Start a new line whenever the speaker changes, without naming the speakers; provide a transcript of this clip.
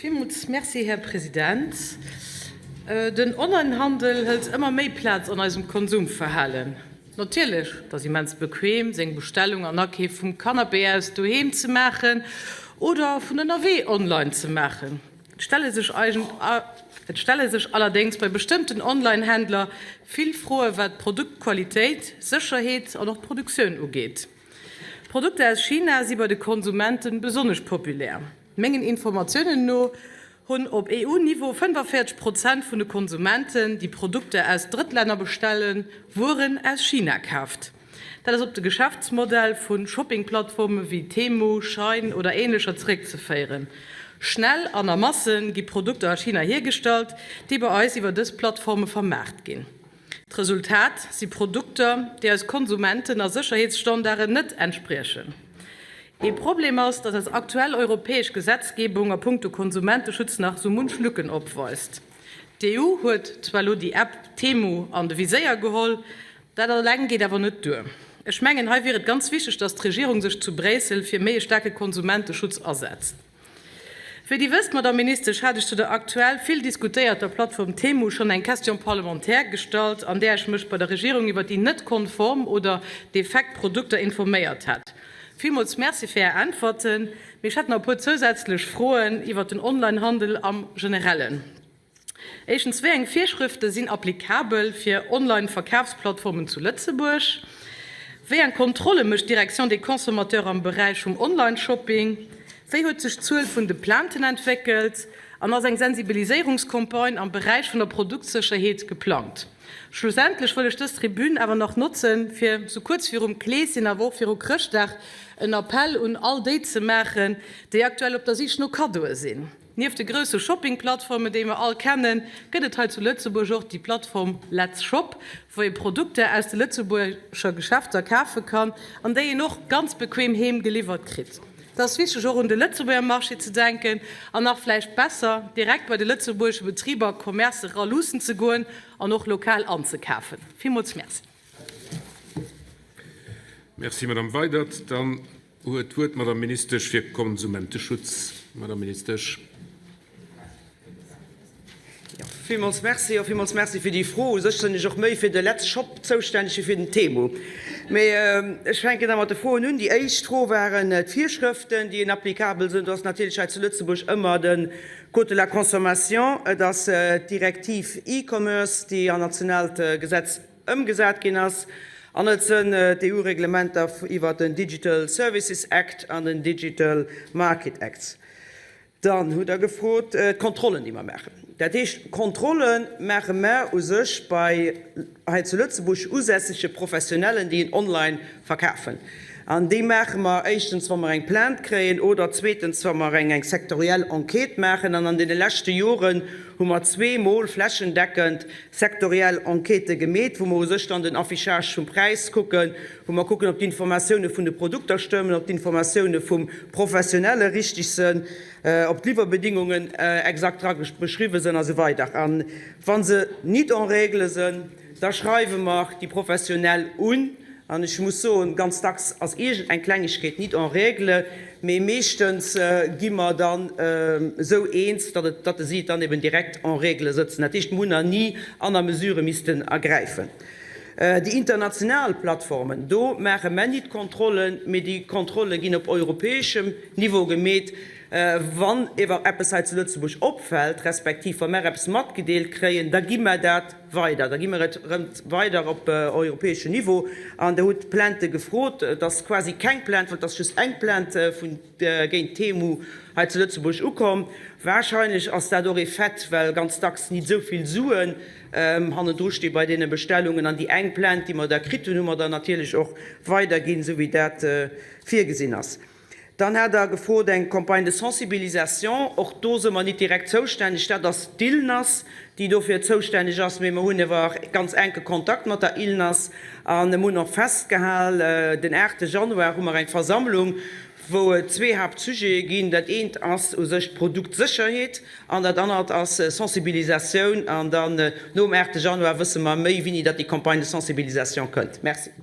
Villmools Merci, Här President. Den Onlinehandel hëlt ëmmer méi Plaz an eisem Konsumverhalen. Natierlech, et ass immens bequem, seng Bestellung an Akeef vum Canapé aus doheem ze maachen oder vun ënnerwee online ze maachen. Et stelle sech Et stelle sech allerdéngs bei bestëmmten Onlinehändler vill Froe wat d'Produktqualitéit, Sécherheet an och d'Produktioun ugeet. Produkter aus China si bei de Konsumente besonnesch populär. Mengen Informatiounen no hunn op EU-Niveau 45 Prozent vun de Konsumenten, déi Produkter aus Drëttlänner bestellen, Wueren aus China kaaft. Dat ass op de Geschäftsmodell vu Shopping-Plattforme wéi Temu, Shein oder änlecher zeréckzeféieren. Schnell an a Masse gi Produkter a China hiergestallt, déi bei eis iwwer dës Plattforme vermaart ginn. D'Resultat si Produkter, déi eis Konsumenten a Sécherheetsstandarden net entspriechen. Ee Problem ass, datt eis aktuell europäesch Gesetzgebung a punkto Konsumenteschutz nach sou munch Lücken opweist. D'EU huet zwar elo déi App Temu an de Viséier geholl, dat eleng geet awer net duer. Ech mengen, hei wier et ganz wichteg, datt d'Regierung sech zu Bréissel fir méi e staarke Konsumenteschutz asetzt. Wéi Dir wësst, Madamm Ministesch, hat ech zu der aktuell vill diskutéierter Plattform Temu schonn eng Question parlementaire gestallt, an där ech mech bei der Regierung iwwer déi net konform oder defekt Produkter informéiert hat. Villmools Merci fir Är Äntwerten, mee ech hätt nach e puer zousätzlech Froen iwwer den Onlinehandel am Generellen. Éischtens, wéi eng Virschrëfte sinn applikabel fir Online-Verkafsplattformen zu Lëtzebuerg? Wéi eng Kontrolle mécht d'Direction des consommateurs am Beräich vum Online-Shopping? Wéi huet sech d'Zuel vun de Plainten entwéckelt? An ass eng Sensibiliséierungscampagne am Beräich vun der Produktsécherheet geplangt? Schlussendlech wëll ech dës Tribün awer nach notzen, fir sou kuerz virum Kleeschen, awer och viru Chrëschtdag, en Appell un all déi ze maachen, déi aktuell op der Sich no Kaddoe sinn. Nieft de grousse Shopping-Plattformen, déi mer all kennen, gëtt et hei zu Lëtzebuerg och déi Plattform Let's Shop, wou ee Produkter aus de lëtzebuerger Geschäfter kafe kann an déi een och ganz bequem heem geliwwert kritt. Et ass wichteg, och un de Lëtzebuerger Marché ze denken an nach vläicht besser, direkt bei de lëtzebuergesche Betriber, Commercë ra luussen ze goen an och lokal anzekafen. Villmools Merci.
Merci, Madame Weydert. Dann huet d'Wuert d'Madame Ministesch fir Konsumenteschutz. Madame Ministesch.
Jo, villmools Merci. Och villmools Merci fir déi Fro. U sech sinn ech och méi fir de Let's Shop zoustänneg wéi fir den Temu. Mee ech fänken da mat de Froen un. Déi éischt Fro waren d'Virschrëften, déi applicabel sinn. Do ass natierlech hei zu Lëtzebuerg ëmmer de Code de la consommation, et ass d'Direktiv E-Commerce, déi an nationaalt Gesetz ëmgesat ginn ass, an et sënn d'EU-Reglementer iwwert den Digital Services Act an den Digital Market Act. Dann hutt Der gefrot, d'Kontrollen, déi mer maachen. Dat heescht, Kontrolle maache mer u sech bei hei zu Lëtzebuerg usässege Professionellen, déi en online verkafen. An déi maache mer éischtens, wa mer eng Plainte kréien, oder zweetens, wa mer eng sektoriell Enquête maachen. An an deene leschte Joren hu mer zweemol flächendeckend sektoriell Enquêtë gemeet, wou mer u sech dann den Affichage vum Präis kucken, wou mer kucken, ob d'Informatioune vun de Produkter stëmmen, ob d'Informatioune vum Professionelle richtig sënn, ob d'Liwwerbedingungen exakt dra beschriwwen sënn a sou weider. A wa se nit en règle sënn, da schreiwe mer déi Professionell un. An ech muss soen, ganz dacks ass iergend eng Klengegkeet nit en règle, mee meeschtens gi mer dann esou eens, datt et, datt si et dann eben direkt en règle sëtzen. Dat heescht, mer hunn nach ni aner Mesurë missten ergräifen. Déi international Plattformen, do maache mer nit d'Kontrollen, mee déi Kontrolle ginn op europäeschem Niveau gemeet. Wann ewer eppes hei zu Lëtzebuerg opfält, respektiv wa mer eppes matgedeelt kréien, da gi mer dat weider. Da gi mer et erëm weider op europäeschem Niveau. An Der hutt Plaintë gefrot. Et ass quasi keng Plainte, well et ass just eng Plainte vun, géint Temu hei zu Lëtzebuerg ukomm. Wahrscheinlech ass dat och ee Fait, well ganz dacks nit esou vill Suen hannendru sti bei deene Bestellungen. An déi eng Plainte, déi mer da kritt hunn, hu mer dann natierlech och weiderginn, esou wéi dat virgesinn ass. Dann hat Der gefrot, eng Campagne de sensibilisation. Och do si mer nit direkt zoustänneg. Dat ass d'ILNAS, déi dofir zoustänneg ass. Mee mer hunn ewer ganz enke Kontakt mat der ILNAS a mer hunn och festgehal, den 8 Januar hu mer eng Versammlung, wou et zwee Haaptsujete ginn. Dat eent ass u sech d'Produktsécherheet an dat anert ass Sensibilisatioun. An dann nom 8 Januar wësse mer méi, wéini datt déi Campagne de sensibilisation kënnt. Merci.